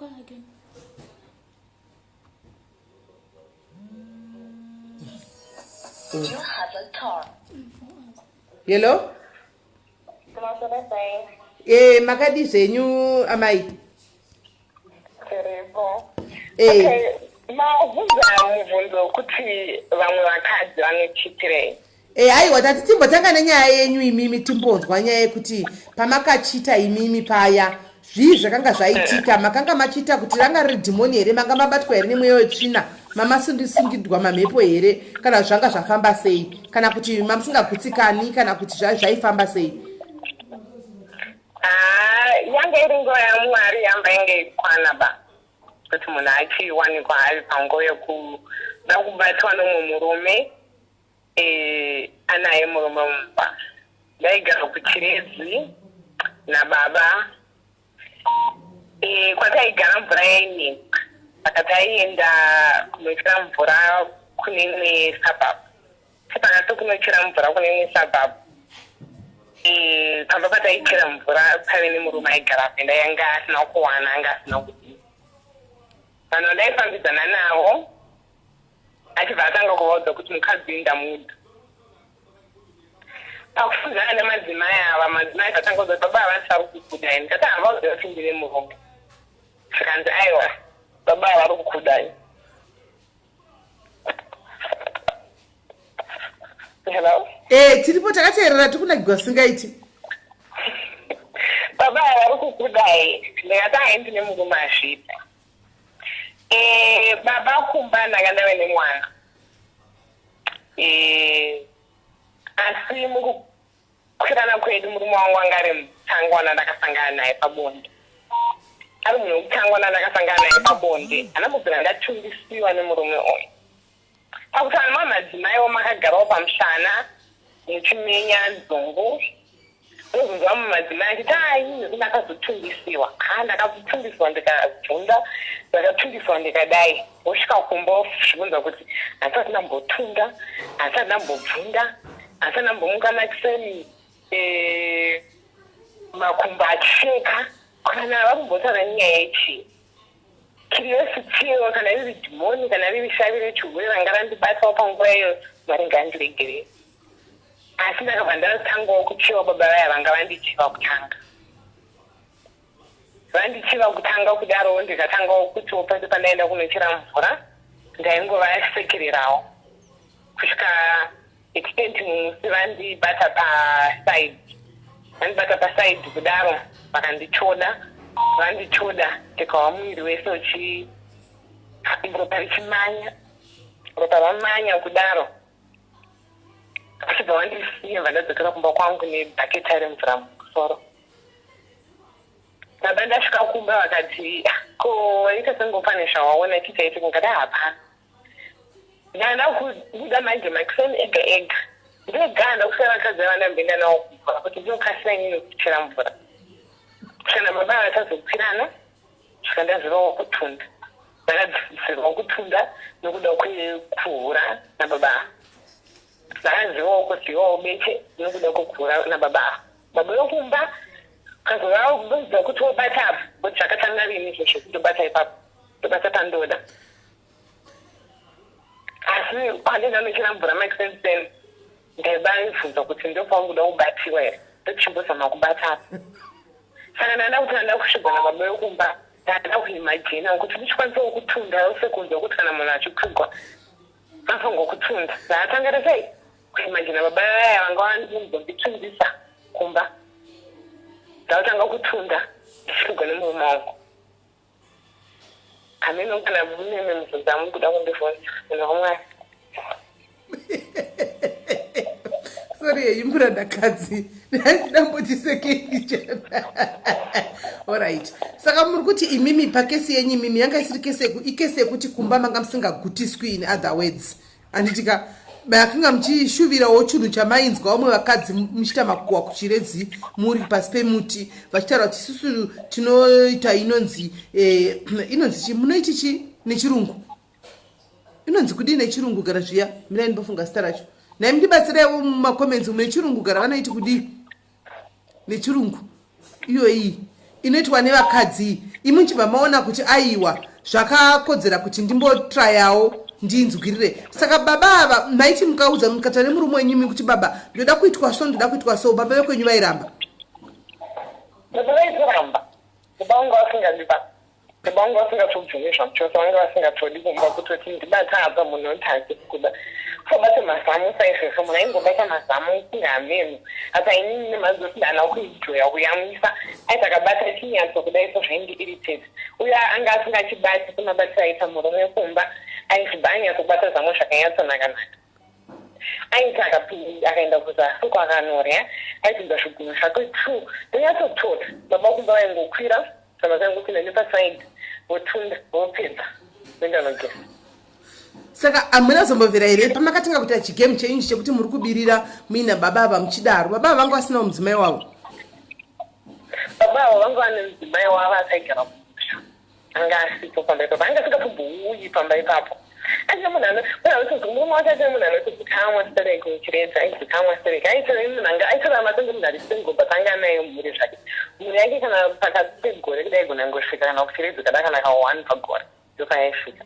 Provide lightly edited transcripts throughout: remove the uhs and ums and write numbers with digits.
Call again. You have a car. Hello? Eh, makadii zvenyu amai? Tiripo. Eh. Okay, mabvunza mubvunzo wekuti vamwe vakadzi vanochitirei. E, aiwa tati timbotanga nenyaya yenyu imimi timbonzwa nyaya yekuti pamakachita imimi paya zvii zvakanga zvaitika makanga machiita kuti ranga riri dhimoni here manga mabatwa here nemweya wetsvina mamasingidwa mamhepo here kana zvanga zvafamba sei kana kuti mamusingagutsikani kana kuti zvaifamba sei Ah, yanga iri nguva yamwari yamba inge ikwana ba kuti munhu achiwanikwa ari panguva yekuda kubatwa nomwe murume eh, anaye murume mumba ndaigara kuchiredzi nababa eh, kwataigara mvura yainetsa saka taienda kunochera mvura kune imwe suburb pakati kunochera mvura kune imwe suburb eh, pamba pataichera mvura paive nemurume aigara penda yanga asina kuwana anga asina kudii vanhu vandaifambidzana navo achibva atanga kuvaudza kuti mukadzi uyu ndamuda pakufunzana nemadzimai ava madzimai atanga kuudza baba havasi vari kukudai ndikati havaudza kuti ndine murume zvikanzi aiwa baba havari kukudai hello e tiripo takateerera tikunakigwa singaiti baba havari kukudai ndikati hai ndine murume azviita Eh, baba kumba ndanga ndave nemwana eh, asi mukukwirana kwedu murume wangu anga ari mutangwana ndakasangana naye pabonde ari munhu wekutangwana ndakasangana naye pabonde hana kubvira ndatungisiwa nemurume uyu pakuti vanhu vamadzimaiwo makagarawo pamushana muchimenya dzungu unozonzwa vamwe madzimai achiti ai nekuti ndakazotungisiwa ha ndakatungisiwa ndikabvunda ndakatungisiwa ndikadai wosvika kumba wozvibvunza kuti handisati ndambotunda handisati ndambobvunda handisati ndambomuka makiseni eh, makumbo achisheka kana vakumbotaura nyaya yechii Curiosity kana riri dhimoni kana riri shavi rechihure ranga randibatawo panguva iyo Mwari ngaandiregerere. Asi ndakabva ndatangawo kuchiva baba vaya vanga vandichiva kutanga. Vandichiva kutanga kudarowo ndikatangawo kutiwo pese pandaenda kunochera mvura ndaingovasekererawo kusvika extent mumusi vandibata paside vandibata paside kudaro vakandichoda vandichoda ndikawa muviri wese uchi ropa richimanya ropa ramanya kudaro vachibva vandisiya vandadzokera kumba kwangu nebhaketa remvura mumusoro baba ndasvika kumba vakati ah, ko waita sengopane zvawaona chichaitika ngada hapana Ndanda kubuda manje makuseni ega ega ndega ndakusara vakadzi vandamboenda nawo kumvura kuti ndinokasira inini kuchera mvura kana baba vatazokwirana svika ndazivawo kutunda ndakadzivawo kutunda nokuda kwekuhura nababa ava ndakazivawo kuzivawo beche nokuda kwekuhura nababa ava baba vekumba kazovaudza kuti wobata apa kuti zvakatanga rini izvozvo kutobata ipapo tobata pandoda asi pandenda nochera mvura maextensen ndaibaibvunza kuti ndopauri kuda kubatiwa here ndochimbozama kubata apa saka ndanda kuti ndanda kusvigwa nababa vekumba ndanda kuimajina kuti ndichikwanisawo kutunda sekunzwa kuti kana munhu achikwigwa anofanirwa kutunda ndaatanga sei kuimajina baba vaya vanga vandimbonditundisa kumba ndakutanga kutunda ndichikwigwa nemurume wangu Hameno kana mune imwe mibvunzo yamuri kuda kundibvunza munhu wamwari. Sorry yenyu murandakadzi ndambotisekei chena. Alright. Saka muri kuti imimi pakesi yenyu imimi yanga isiri kesi ikesi yekuti kumba manga musingagutiswi in other words. Anditika makanga muchishuvirawo chinhu chamainzwa vamwe vakadzi muchiita makuhwa kuchiredzi muri pasi pemuti vachitaura kuti isusu tinoita inonzi eh, inonzi chi munoiti chi nechirungu inonzi kudii nechirungu gara zviya mirai ndimbofunga zita racho nhai mundibatsireiwo mumacomments umu nechirungu gara vanoiti kudii nechirungu iyo iyi inoitwa nevakadzi Imi muchibva maona kuti aiwa zvakakodzera kuti ndimbotrayawo ndinzwirire. Saka baba ava maiti mukaudza mukataura nemurume wenyu imi kuti baba ndoda kuitwa so ndoda kuitwa so baba vekwenyu vairamba? Baba vaitoramba. Baba vangu vasingadi ba. Baba vangu vasingatobvumi zvamuchose vanga vasingatodi kumba kutoti ndibata apa munhu oti hasi kuda. Kusabata mazamu saizvozvo munhu aingobata mazamu kunge hameno. Apa inini nemhanzi kuti ndana kuenjoya kuyamwisa aiti akabata chinyatso kudai so zvaindiirritate. Uye anga asingachibati semabatiro aiita murume kumba aizviba ainyatsobata zamu zvakanyatsonaka naka. Aiti akapinda akaenda kuzasi uko akanorya aipinza zvigunwe zvake two ndonyatsotota baba kumba vaingokwira kana vaingopinda nepaside votunda vopedza voenda nogeza. Saka hamuna zombobvira here pamakatanga kuita chigame chenyu chekuti muri kubirira muina baba ava muchidaro baba ava vanga vasinawo mudzimai wavo? Baba ava vanga vane mudzimai wavo asaigara kumusha anga asipo pamba ipapo anga asingatombouyi pamba ipapo aita munhu ano munhu anotonzi murume wacho aita munhu anotozikamwa stereki muchiredzi aizikamwa stereki aitove munhu anga aitorama senge munhu ari single but anga anayo mhuri zvake mhuri yake kana pakati pegore kudai gona ngosvika kana kuchiredzi kada kana ka one pagore ndopayaisvika.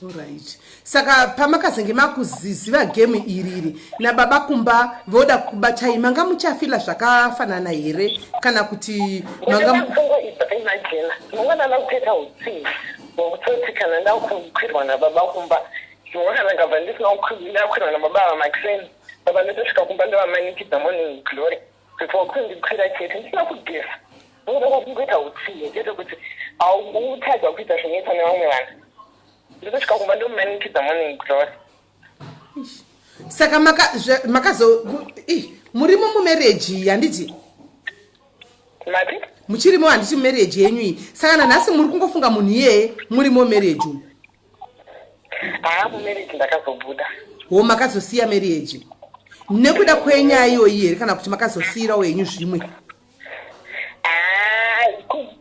Alright. Saka pamakazenge makuziziva game iri iri nababa kumba voda kukubatai manga muchafila zvakafanana here kana kuti manga imagine mangwana ndakutoita utsinye hwekutoti kana ndakukwirwa nababa kumba zvimwe kana ndikabva ndisina ndakwirwa nababa ava makuseni baba ndotosvika kumba ndovamanikidza morning glory before kundikwira chete ndisina kugeza ndokuda kwakungoita utsinye chete kuti hautadza kuita zvinoitwa nevamwe vanhu ndotosvika kumba ndomanikidza morning glory. Saka makazo murimo mumarriage handiti? Mati? Muchirimo handiti mumarriage yenyu iyi. Saka nanhasi muri kungofunga munhu iyeye murimo marriage umu? Haa mumarriage ndakazobuda. Ho makazosiya marriage nekuda kwenyaya iyoyi here kana kuti makazosiyirawo henyu zvimwe?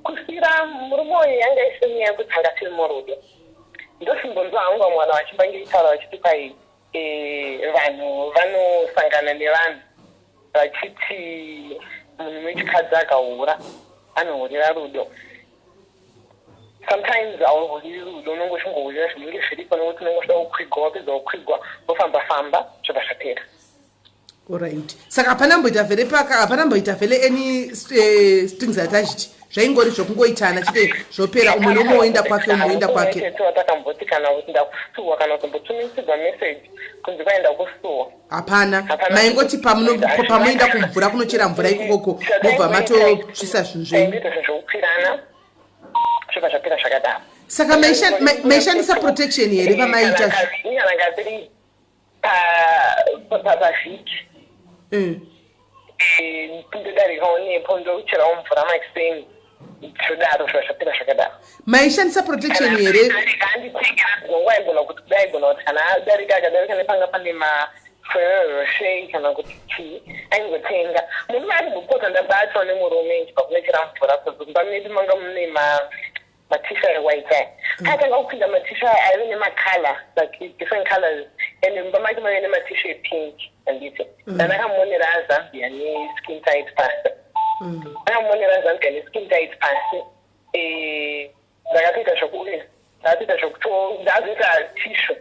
Kusiyira murume uyu yanga isiri nyaya yekuti tanga tiri murudo. Ndosimbonzwa hangu vamwe vanhu vachimbangitaura vachiti kwai vanhu vanosangana nevanhu vachiti munhu wechikadzi akahura anohurira rudo. Sometimes hauhuriri rudo unonge uchingohurira zvinenge zviripo nekuti unenge uchida kukwigwa wapedza kukwigwa wofamba famba zvobva zvapera. Alright. Saka hapana mboita vhele paka hapana mboita vhele any strings attached zvaingori zvokungoitana chete zvopera umwe neumwe woenda kwake umwe woenda kwake. Takamboti kana kuti ndakusuwa kana kutombotumidzirwa message kunzi kwaenda kusuwa. Hapana maingoti pamunoenda kumvura kunochera mvura ikokoko mobva matosvisa zvinhu zvenyu. Zvobva zvapera zvakadaro. Saka maishandisa protection here pamaiita? Pavhiki ndodarikawo nepo ndocherawo mvura makuseni zvodaro zviva zvapera zvakadaro. Maishandisa protection here? Anditengera aigona kuti kudai aigona kuti kana adarika akadarika nepanga pane maFerrero Rocher kana kuti chii aingotenga. Murume arimbopota ndabatwa nemurume ndichibva kunochera mvura kumba medu manga mune matisha ewhite aya. Paatanga kupinda matisha aya aive nemakala like different colors and mumba make maive nematisha epink handiti. Ndandakamonera azambia neskin tight pasi. Ndakamonera azambia neskin tight pasi. Ndakatoita zvoku ndakatoita zvokuto ndazoita tishu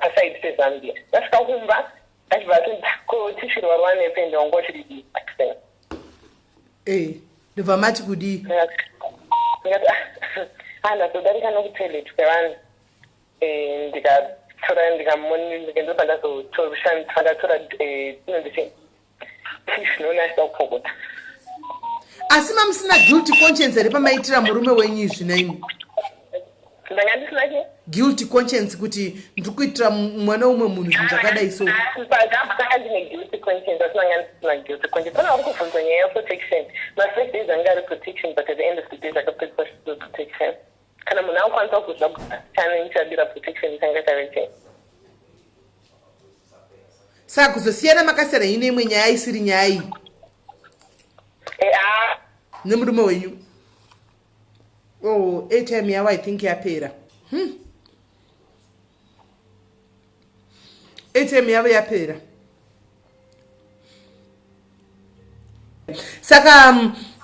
paside pezambia. Ndasvika kumba achibva atoti ko tishu riwarwa nepe wanga uchiri pakiseni. Ndobva mati kudii? Ndikati ndazodarika nokutoilet kwevanhu ndikatora ndikandobva ndazotora inonzi chii tishu noona achida kupfokota. Asi mamusina guilty conscience here pamaitira murume wenyu izvi naimi? Ndanga ndisina chii? Guilty conscience kuti ndiri kuitira mwana umwe munhu zvinhu zvakadai so. Ndanga ndine guilty conscience asi ndanga ndisina guilty conscience. Pana vari kubvunza nyaya yeprotection. Mafirst days anga ari protection but at the end of the day zvakapedziswa zvisiri protection. Kana munhu akukwanisa kuzwa chane ndichadira protection changa chave chei. Saka kuzosiyana makasiyana ine imwe nyaya isiri nyaya iyi? Nemurume wenyu? Oh, airtime yavo I think yapera. Airtime yavo yapera. Saka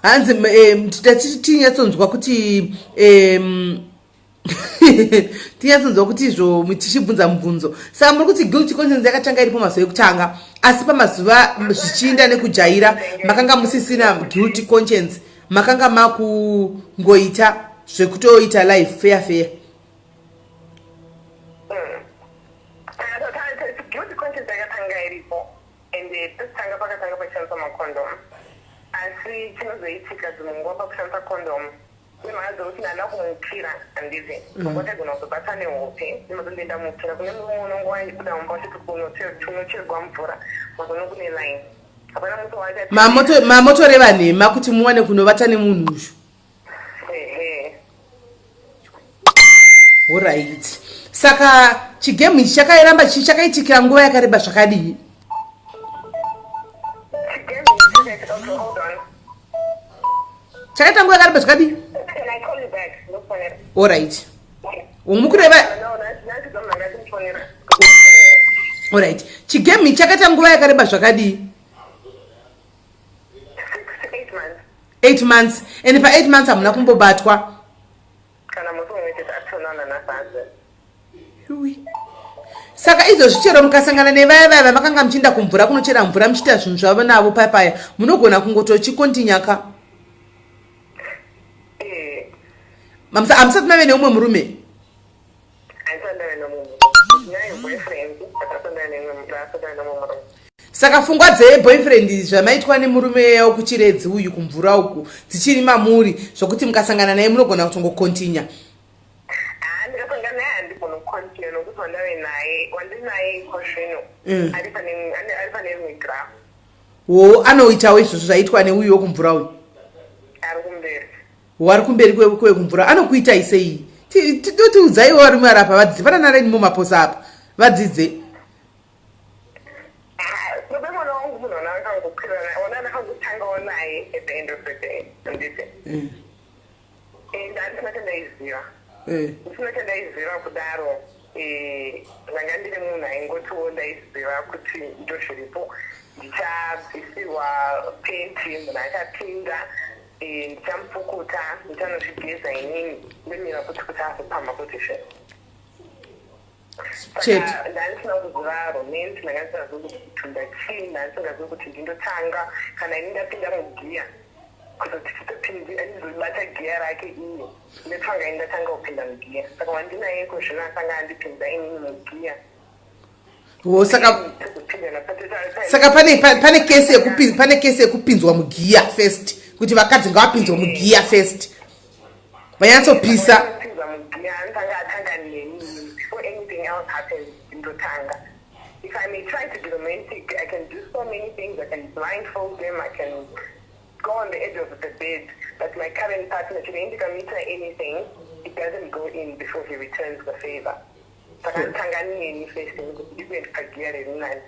Hanzi tinyatsonzwa kuti tinyatsonzwa kuti izvo tichibvunza mubvunzo. Saka muri kuti guilty conscience yakatanga iripo mazuva ekutanga, asi pamazuva zvichiinda nekujaira makanga musisina guilty conscience, makanga makungoita zvekutoita life fair fair. Guilty conscience yakatanga iripo, ende pekutanga pakatanga pachishandiswa macondom, asi chinozoitika dzimwe nguva pakushandisa condom, nemhaka dzekuti ndanda kumukira, handiti nguva taigona kuzobata nehope, nemazondoenda mukira kune mumwe unonge waibuda mumba uchiti kunocherwa mvura, mazono kune line, hapana musi wacha. Mamotoreva nhema kuti muwane kunovata nemunhu uyu? Ehe. Alright, saka chigame ichi chakairamba chakaitikira nguva yakareba zvakadii? Chigame ichi chakaitika, okay, hold on. Chakaita nguva yakareba zvakadii? Can I call you back? Ndokufonera. Alright, mukureva. No, nhasi ndatimufonera. Alright, chigame ichi chakaita nguva yakareba zvakadii? 6 to 8 months. 8 months, and pa8 months hamuna kumbobatwa? Kana musi umwe chete atonana nafaze. Yui. Saka izvozvi chero mukasangana nevaya vaya vamakanga muchienda kumvura kunochera mvura, muchiita zvinhu zvavo navo paya paya, munogona kungotochikontinyaka? Eh. Hamusati mave neumwe murume? Handisandave nomumwe, naye boyfriend, but asandave nemumwe murume. Saka pfungwa dzeboyfriend, zvamaitwa nemurume wekuChiredzi uyu kumvura uku, dzichiri mamuri zvokuti mukasangana naye munogona kutongokontinya? Haa, ndikasangana naye handigoni kucontinue, nokuti wandave naye, wandinaye iko zvino ari pane rimwe graph. Wo anoitawo izvozvo zvaitwa neuyu wekumvura uyu? Ari kumberi. Wari kumberi kwekumvura anokuitai sei? Totiudzaiwo, varume vari apa vadzidze pana nareni mumaposa apa, vadzidze. Baba, mwana wangu munhu wana akangokwirana, wana ndakangotangawo naye at the end of the day, handiti? And handisina chandaiziva. Ndisina chandaiziva kudaro, ndanga ndiri munhu aingotiwo ndaiziva kuti ndozviripo, ndichabvisirwa penti, munhu achapinda, ndichamupukuta, ndichanozvigeza inini, ndomira kuti azopamha kuti zve. Chete. Saka ndandisina kuziva romance, ndanga ndisingazivi kuti kutunda chii, ndandisingazivi kuti ndindotanga kana ini ndapinda mugiya, kuzoti titopindi andizobata giya rake iye, ndotanga ini ndatanga kupinda mugiya. Saka wandinaye iko zvino asanga andipinza inini mugiya. Wo saka Tozopindana. Saka pane kesi yekupinzwa mugiya first, kuti vakadzi ngavapinzwe mugiya first, vanyatsopisa. Pinza mugiya, anotanga atanga neni before anything else happens. Ndotanga. If I may try to be romantic, I can do so many things. I can blindfold them, I can go on the edge of the bed, but my current partner, chero ndikamuita anything, it doesn't go in before he returns the favor. Saka anotanga neni first kuti ndikuenda pagiya rerinani.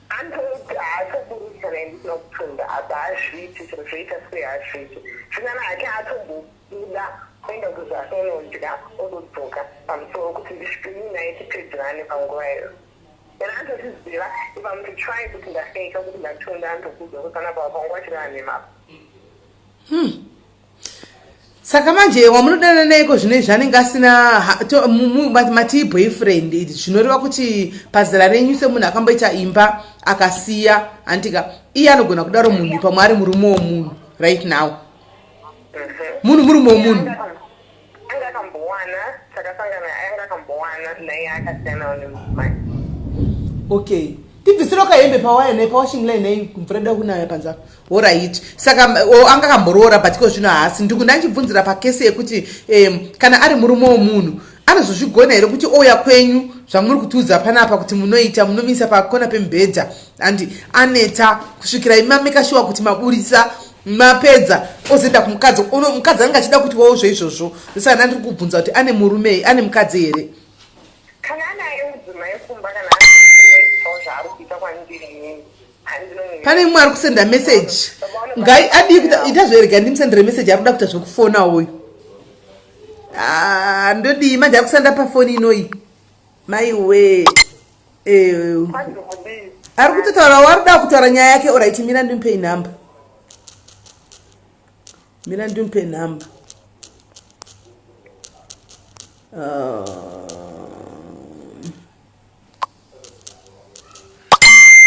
Anototi haatoburuki kana ndisina kutunda apa, hazviiti, chero zvoita sei hazviiti. Zvinana hake atombobuda kuenda kuzasi unodya, ozodzoka pamusoro kuti ndisvike naye tipedzerane panguva iyo. And anotozviziva if I'm to try kuti ndafeka kuti ndatunda, anotokuudza kuti panapa panguva chireva nemapa. Saka manje wamunodana naiko zvino izvi anenge asina mati boyfriend, zvinoreva kuti pazera renyu semunhu akamboita imba akasiya, handika? Iye anogona kudaro munhu pamwe ari murume womunhu right now, munhu murume womunhu. Anga akambowana, takasangana, anga akambowana naye, akasiyanawo nemudzimai. Okay, tibvisiro kahembe pawaya nei pawashing line nei, mvura ida kunaya panze apa. Alright, saka anga akamboroora, but iko zvino haasi. Ndiku ndanchibvunzira pakesi yekuti kana ari murume womunhu anozozvigona here kuti ouya kwenyu, zvamuri kutiudza panapa kuti munoita, munomisa pakona pemubhedha andi aneta kusvikira imameka shuwa kuti maburisa mapedza, ozoenda kumukadzi. Mukadzi anenge achida kuti wauzvo izvozvo. Saka ndandiri kubvunza kuti ane murume, ane mukadzi here? Kana anaye mudzimai kumba, kana asinoitawo zvaari kuita kwandiri inini. Pane mumwe ari kusenda message, ngai adii kuita ita zverega ndimusendere message. Ari kuda kuita zvekufona uyu. Ah, ndodii manje? Ari kusenda pafoni inoyi, maiwe. Ari kutotaura, ari kuda kutaura nyaya yake. Alright, mira ndimupei nhamba. Mira ndimupe nhamba.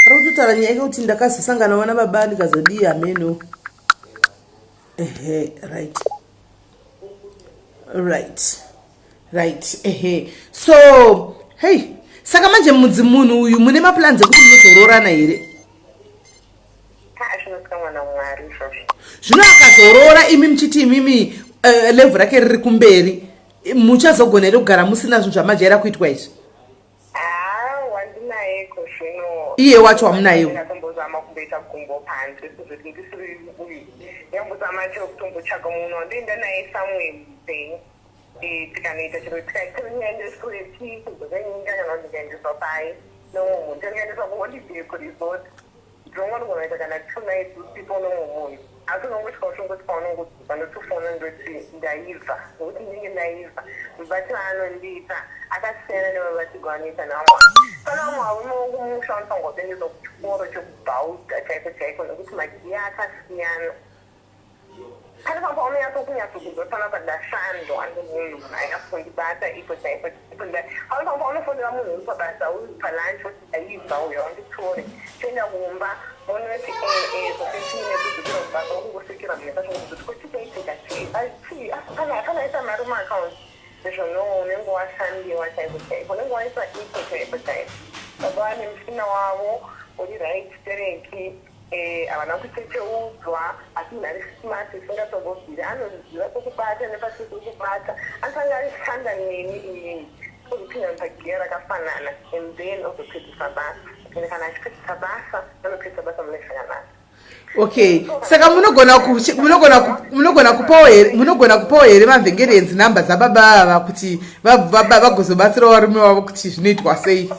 Ari kutotaura nyaya yake kuti ndakazosangana wana baba ndikazodii hameno. Ehe, right. Right. Right. Ehe. So, hey, saka manje mudzi munhu uyu mune maplans ekuti munozoroorana here? Zvino akazoroora imi muchiti imimi level rake riri kumberi, muchazogona here kugara musina zvinhu zvamajaira kuitwa izvi? Iye wacho wamunayewo. Ndakambozama kumboita gumbo panze kuzoti ndisiri uyu. Ndakambozama chero kutombotsvaga munhu wandoenda naye somewhere muupenyu. Tikanoita chero tikaendeswe chii kudzoka nyika kana kuti ndikaendeswa pai nomumwe munhu. Tikaendeswa kuholiday kuresort. Ndinongonoita kana 2 nights usipo nomumwe munhu. Asi unongosvika uchingoti paunongodzoka ndotofona ndoti ndaibva nokuti ndinenge ndaibva. Mubatiro aanondiita akasiyana nemabatirwo anoita nevamwe. Pane vamwe varume vokumusha vanofanirwa kuendeswa kuchikoro chekubhauda chaiko chaiko nekuti magiya akasiyana. Pane pamwe paunonyatsokunyatsokunzwa panapa ndashandwa nemunhu, munhu ainyatsokundibata ipo chaipo. Pane pamwe paunofonera munhu uri pabasa uri palunch woti ndaibva uyo wanditore toenda kumba monoti zvosetine kudzokera kubasa wokungosekera munhu kachongozoti ko chichaitika chii chii panaisa mari muakaunti izvo no unenge washandiwa chaiko chaiko unenge waiswa ipo chaipo chaipo. Baba vane musina wavo uri right tereki havana kuchecheudzwa asi munhu ari smart isingatombobviri anoziva pekubata nepasiri pekubata anotanga ashanda neni inini ozopinda pagiya rakafanana and then ozopedzisa basa ende kana achipedzisa basa anopedzisa basa mune zvakanaka. Okay, saka munogona kupawo here mavhengerenzi namba dzababa ava kuti vagozobatsirawo varume vavo kuti zvinoitwa sei?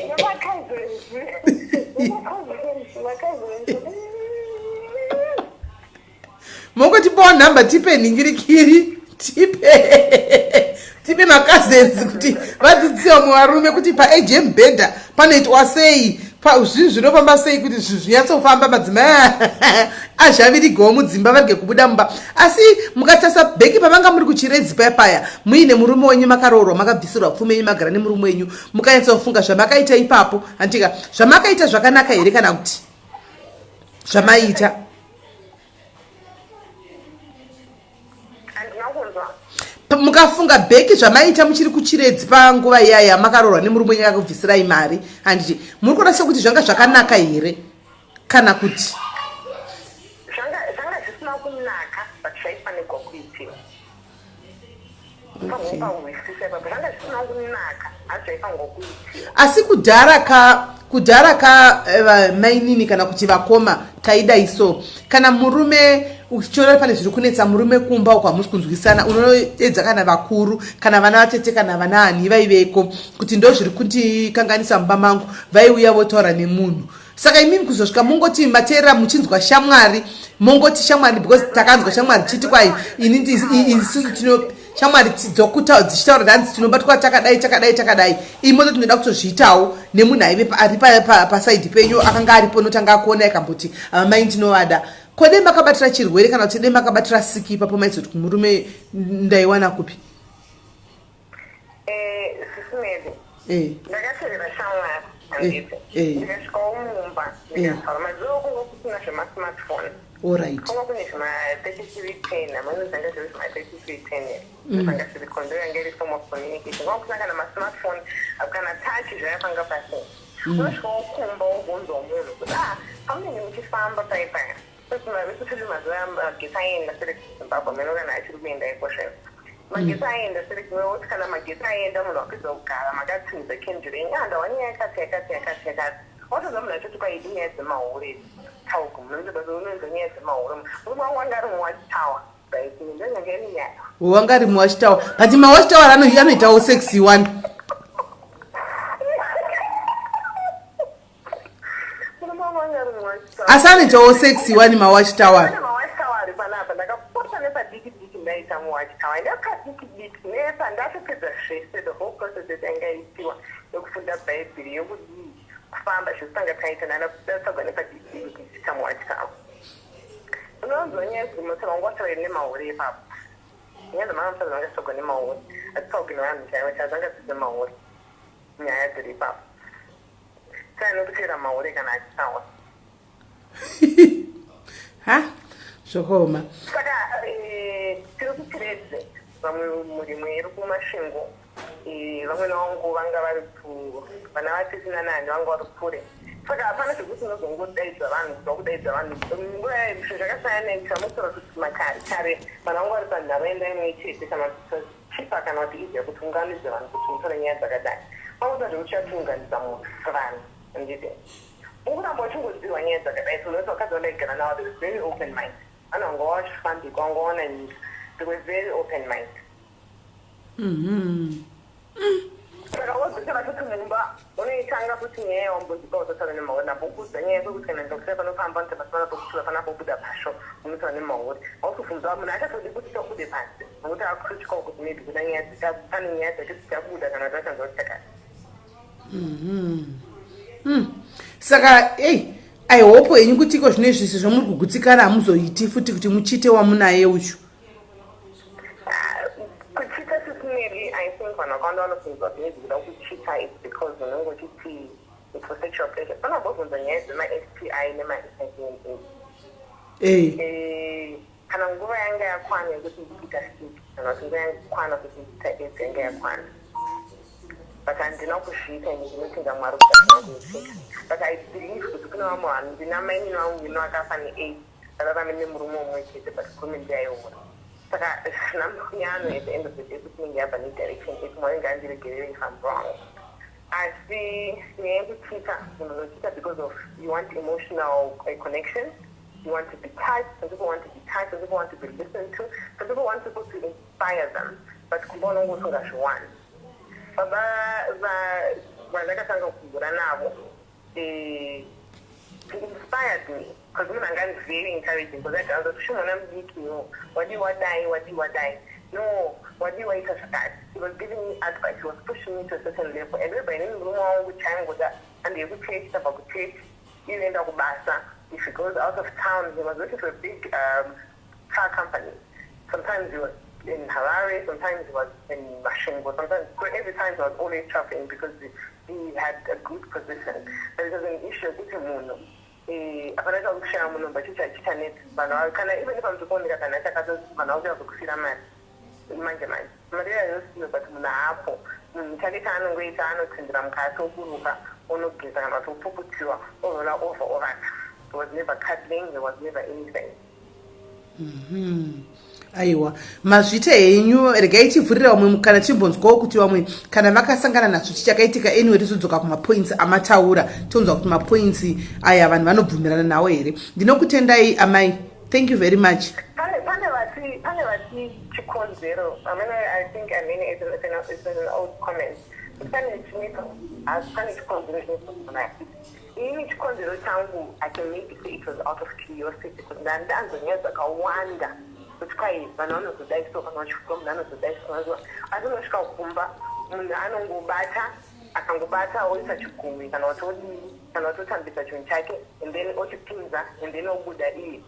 Nemacousins, macousins. Mongotipawo nhamba, tipe nhingirikiri, tipe macousins kuti vadzidzise vamwe varume kuti paage yemubhedha panoitwa sei, zvinhu zvinofamba sei kuti zvinhu zvinyatsofamba, madzimai azhavirigawo mudzimba varege kubuda mumba. Asi mukatarisa back pamanga muri kuChiredzi paya paya muine murume wenyu, makaroorwa, makabvisirwa pfuma yenyu, magara nemurume wenyu, mukanyatsofunga zvamakaita ipapo, handika zvamakaita zvakanaka here kana kuti zvamaiita? Handina kunzwa. Mukafunga back zvamaita muchiri kuChiredzi panguva iyaya makaroorwa nemurume wenyu akakubvisirai mari, handiti muri kuona sekuti zvanga zvakanaka here kana kuti? Zvanga zvisina kunaka, but zvaifanirwa kuitiwa pahwisisa ipapo. Zvanga zvisina kunaka asi zvaifanirwa kuitiwa. Asi kudhara ka mainini kana kuti vakoma taidai so, kana murume uchiona pane zviri kunetsa murume kumba uko, hamusi kunzwisana, unoedza kana vakuru kana vana vatete kana vana ani vaiveko kuti ndo zviri kundikanganisa mumba mangu, vaiuya votaura nemunhu. Saka imimi kuzosvika mungoti mateerera muchinzwa shamwari, mongoti shamwari because takanzwa shamwari chiti kwai ini isusu tino shamwari dzokuta dzichitaura danzi tinobatwa takadai takadai takadai, imoto tinoda kutozviitawo nemunhu aive ari paside penyu akanga aripo notanga akuona akamboti amai ndinovada. Ko dei makabatira chirwere kana kuti dei makabatira siki ipapo, maizoti kumurume ndaiwana kupi? Sisi Mary, ndakateerera shamwari, handiti? Ndikasvikawo mumba ndikataura. Mazuva kunga kusina zvemasmartphone. Kunga kune zvima3310, amweni zvanga zviri zvima3310 zvanga zviriko, ndo yanga iri form of communication. Kunga kusina kana masmartphone kana touch zvayapanga pasina. Unosvikawo kumba wobvunzawo munhu kuti ah pamunenge muchifamba pai paya especially mazuva magetsi aenda sere kuZimbabwe meno kana achiri kuenda iko zvino magetsi aenda sere woti kana magetsi aenda munhu wapedza kugara makatsimidza kenduru yenyu, ah ndawa nyaya yakati yakati yakati yakati, watoza munhu achoti kwaidi nyaya dzemahure tauku munonzwa nyaya dzemahure. Murume wangu anga ari muwatchtower but ndonyanga iri nyaya. Wanga ari muwatchtower, but mawatchtower anoitawo sexy one. Murume wangu anga ari muwatchtower. Asi anoitawo sexy one mawatchtower. Pane mawatchtower ari panapa. Ndakapota nepadiki diki ndaita muwatchtower, ndapadiki diki nepa ndatopedza zvese, the whole process yanga iitiwa yokufunda Bhaibheri, yokudii, kufamba. Zvekutanga taita ndanatsagwa nepadiki kuti ndichitamuwatyawo. Unonzwa nyaya dzekumusoro wangu wataura nemahure ipapo. Nyaya dzamanga dzanga dzitsvagwa nemahure, hadzitsvagwi nevanhu chaivo chaivo, dzanga dziri dzemahure nyaya dziri ipapo. Saka nekuteera mahure kana achitaura. Ha, zvakaoma. Saka tiri kuChiredzi, vamwe murimo iri kuMasvingo, vamwe vangu vanga vari ku vana vatete nanani vanga vari kure. Saka hapana zvekuti unozongodaidza vanhu, kubva kudaidza vanhu nguva zvinhu zvakasiyana nechamutora kuti makare kare vanhu vanga vari panharaunda imwe chete, kana chipa kana kuti easier kuti unganidze vanhu kuti mutore nyaya dzakadai. Pakuita zvekuti chatiunganidza munhu vanhu, handiti ukuramba uchingodzirwa nyaya dzakadai. So that's vakadzi vandaigara navo, they were very open mind. Vanhu vanga vachifambika, vanga vaona nyika, they were very open mind. Saka wozosara futi mumba, unoitanga futi nyaya yawambonzika watotaura nemahure. Ndambokudza nyaya yekuti kana ndikakusiya panofamba unoita pokutura panapo buda pasho, unotaura nemahure. Hausi kubvunza munhu achatodi kuti tobude panze, nokuti akutotyawo kuti maybe kuna nyaya, pane nyaya dzake dzichabuda kana kuti achanzwa kuti chakati. Saka ei, I hope henyu kuti iko zvino izvi sezvo muri kugutsikana, hamuzoiti futi kuti muchite wamunaye uchu. Kuchita sisineri, I think vanhu vakawanda vanobvunzwa kuti maybe kuda kuchita, it's because unenge uchiti it's for sexual pleasure. Panambobvunza nyaya dzema-STI nema-HIV and AIDS. Kana nguva yanga yakwana yekuti ndichiita sick, kana kuti nguva yakwana kuti ndichiita AIDS yanga yakwana, but handina kuzviita. Ini ndinotenga Mwari kuti handina kuitika, but I believe kuti kune vamwe vanhu. Ndina mainini vangu ino akafa neAIDS, akararame nemurume umwe chete, but murume ndiaiura. Saka zvina musiyano. At the end of the day, kuti inenge yabva nedirection ipi, Mwari ngaandiregerere if I'm wrong. Asi nyaya yekuchita, munhu unochita because of you want emotional connection, you want to be touched. Some people want to be touched, some people want to be listened to, some people want people to inspire them, but kumba unonge usingazviwani. Baba vandakatanga kugura navo, he inspired me because munhu anga ari very encouraging, because aitaura kuti mwana mudiki, no, wadii wadai, wadii wadai, no, wadii waita zvakati. He was giving me advice, he was pushing me to a certain level, and whereby inini murume wangu chaingoda handiye kuchechi, tabva kuchechi, inoenda kubasa. If he goes out of town, he was working for a big car company. Sometimes he was in Harare, sometimes he was in Masvingo, sometimes, so every time he was always traveling because he had a good position. But it was an issue yekuti munhu hapana chakushaya munhu chicha chichanetsa vanhu. Kana even if amutokuoneka kana chakato, vanhu vakuda kuzokusira mari manje manje, mari yayosiyo, but munhu haapo. Munhu chake chaanongoita, anotsindira mukati, oburuka, onogeza kana kuti opuputiwa, orola over, ovata. There was never cuddling, there was never anything. Aiwa, mazvita henyu. Regai tivhurira vamwe kana timbonzwawo kuti vamwe kana vakasangana nazvo chichakaitika. Anyway, tizodzoka kumapoints amataura, tonzwa kuti mapoints aya vanhu vanobvumirana nawo here. Ndinokutendai amai, thank you very much. Pane vati chikonzero, I mean, I think, I mean, it's an old comment. Pane chinoita, pane chikonzero chinoita. Inini chikonzero changu, I can maybe say it was out of curiosity, because ndandanzwa nyaya dzakawanda kuti kwai vanhu vanozodai so kana vachifuka, munhu anozodai so. Asi unosvika kumba, munhu anongobata, akangobata oisa chigumwe kana kuti odii, kana kuti otambisa chinhu chake and then ochipinza and then obuda iye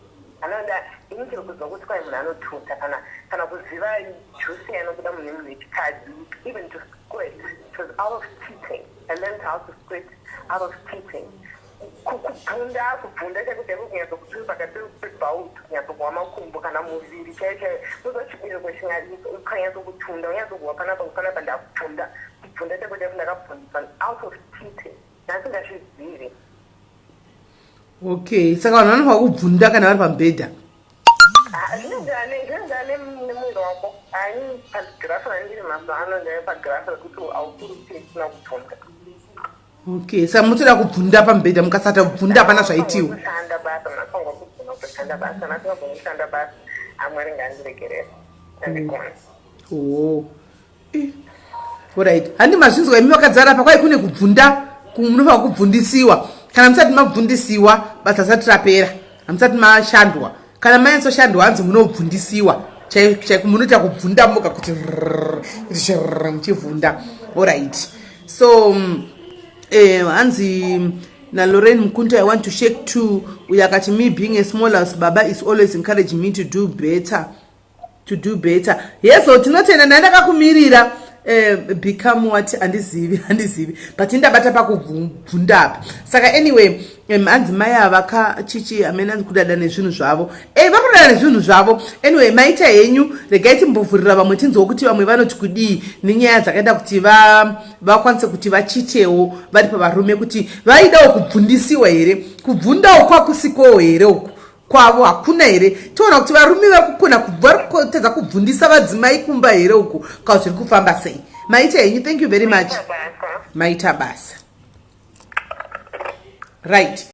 anoda. Ini chiri kuzwa kuti kwai munhu anotuta, kana kuziva juice anobuda munhu nemunhu wechikadzi, even to squirt. It was out of cheating. I learned how to squirt out of cheating. Kubvunda, kubvunda chaiko chaiko, kunyatsokuti pakati pebhautu, kunyatsokuwa makumbo kana muviri chaiyo chaiyo. Unoziva chibereko ukanyatsokuchunda, unyatsokuwa panapa, panapa, ndakubvunda, kubvunda chaiko chaiko. Ndakabvundiswa out of cheating, ndasingazvizivi. Okay, saka vanhu vanofanira kubvunda kana vari pamubhedha? Zvinoenderana nemuviri wako. Ani pagraph randiri mazuva ano, ndave pagraph rekuti haukuri kuti isina kubvunda. Okay, saka mutoda kubvunda pamubhedha, mukasata kubvunda hapana zvaitiwa. Kushanda basa, munofanirwa kubvuna kutoshanda basa. Nasingagoni kushanda basa, aMwari ngaandiregerera, andigoni. Oh, alright, handi mazvinzwa imi vakadzara pa kwai kune kubvunda, munofanira kubvundisiwa. Kana musati mabvundisiwa, basa risati rapera, hamusati mashandwa. Kana manyatsoshandwa, hanzi munobvundisiwa chaiko, munoita kubvunda moga kuti muchivhunda. Alright, so hanzi naLoren Mukunto, I want to shake too. Uyo akati, "Me being a small house baba is always encouraging me to do better, to do better." Yeso, tinotenda. Ndandakakumirira. Become what? Handizivi, handizivi, but indabata pakubvundapa. Saka anyway, hanzi mai ava chichi amene anzi kudada nezvinhu zvavo. Vari kudada nezvinhu zvavo. Anyway, maita henyu. Regai timbovhurira vamwe, tinzwa kuti vamwe vanoti kudii nenyaya dzakaita kuti vakwanise kuti vachitewo vari pavarume, kuti vaidawo kubvundisiwa here, kubvundawo kwakusikowo here, uku kwavo hakuna here. Toona kuti varume vari kukona, vari kutadza kubvundisa vadzimai kumba here uku, kana zviri kufamba sei. Maita henyu, thank you very much. Maita basa. Right.